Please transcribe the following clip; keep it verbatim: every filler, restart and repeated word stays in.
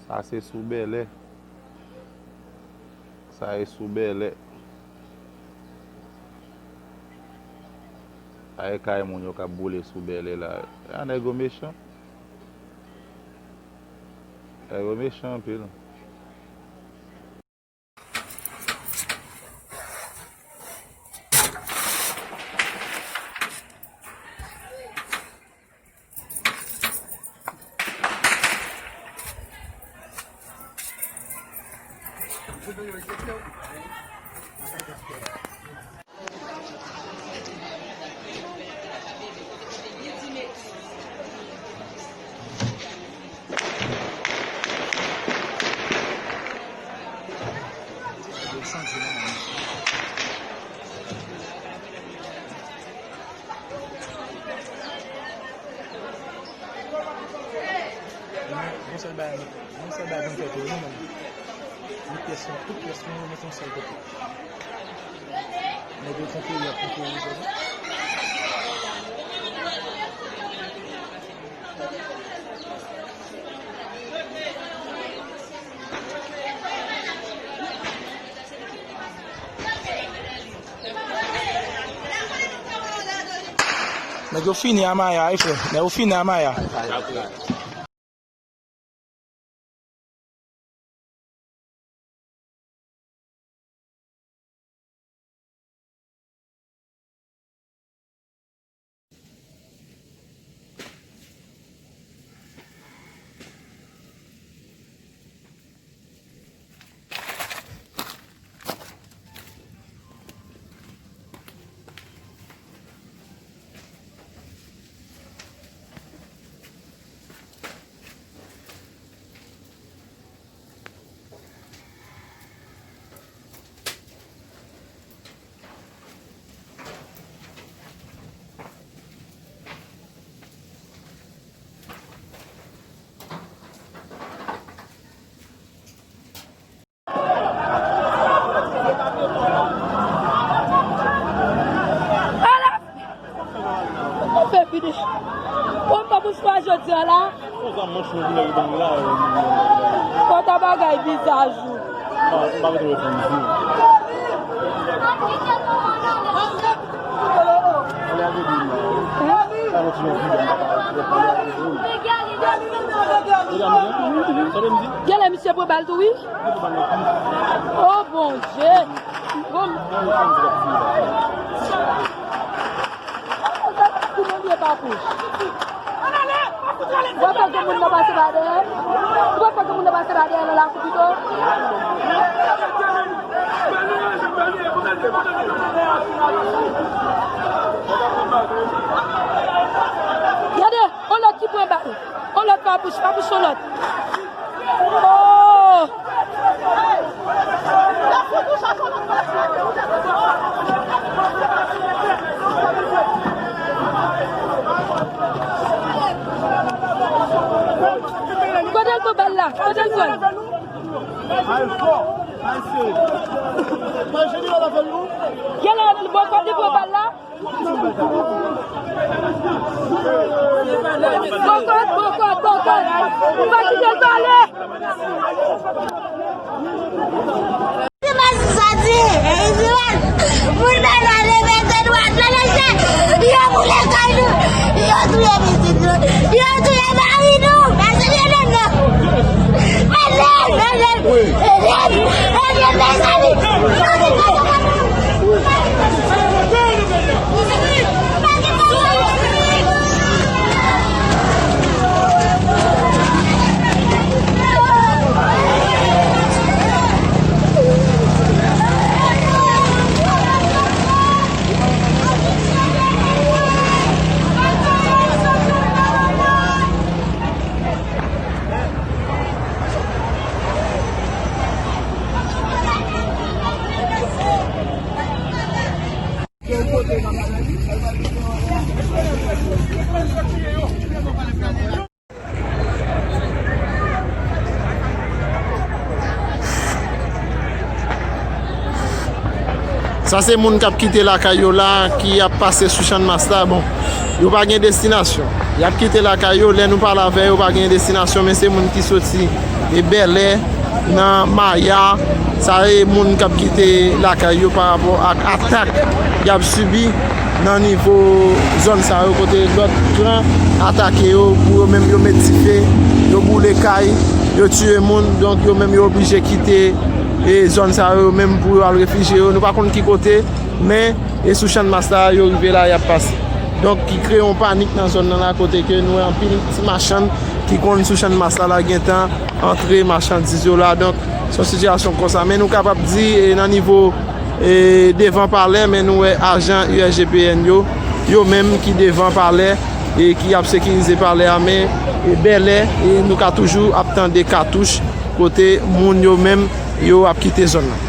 Sa se sou Bèlè. Sa e sou Bèlè. Sa e kay moun yo k ap boule sou Bèlè la. A, nèg yo mechan. Nèg yo mechan anpil. Yon sèl bagay, yon sèl bagay pou n fè tou, nou menm. Tout pyès nou, tout pyès nou, nou met yon sèl kote. Nèg yo konkeri, y ap konkeri, se sa. Nèg yo fini a Maya, wi, frè. Nèg yo fini a Maya. Ala! Ou fè vide. Ou pa pou chwa jodi a la. Kòta bagay bizaj ou. Genlè misye pran bal tou wi. Oh Bondye. Bon. Ou pa fè gen moun nan pase pa dèyè? Ou pa fè gen moun nan pase pa dèyè nan lakou pito? Gade, on lòt ki pran bal. On lòt pa bouch, pa bouch on lòt. Oh! Kote l pran bal la? Kote l pran? Genlè bòkòt li pran bal la. Bòkòt, bòkòt, bòkòt. Ou pa kite l pale. Se pa sa di, e Izrayèl. Moun nan nan leve dwat nan leje. Yo boule kay nou. Yo touye pitit nou. Yo touye mari nou. Mezanmi, non, non. Mezanmi, mezanmi. Mezanmi, mezanmi. Sa se moun k ap kite lakay yo la, ki ap pase sou Channmas la. Bon, Yo pa gen destinasyon. Y ap kite lakay yo, lè nou pale avè yo, pa gen destinasyon, men se moun ki soti e Bèlè, nan Maya, sa e moun k ap kite lakay yo pa rapò ak atak y ap sibi nan nivo zòn sa yo kote lòt klan atake yo pou yo menm yo met dife, yo boule kay, yo tiye moun, donk yo menm yo oblije kite e zòn sa yo menm pou yo al refijye yo. Nou pa konn ki kote, men e sou Channmas la yo rive la y ap pase. Donk ki kreye yon panik nan zòn nan la kote ke nou wè anpil ti machann ki konn sou Channmas la la gentan antre machandiz yo la. Donk se yon sitiyasyon konsa. Men nou kapab di e nan nivo e devan palè, men nou wè ajan U S G P N yo, yo menm ki devan palè e ki ap sekirize palè a, men e Bèlè e nou ka toujou ap tande katouch kote moun yo menm yo ap kite zòn nan.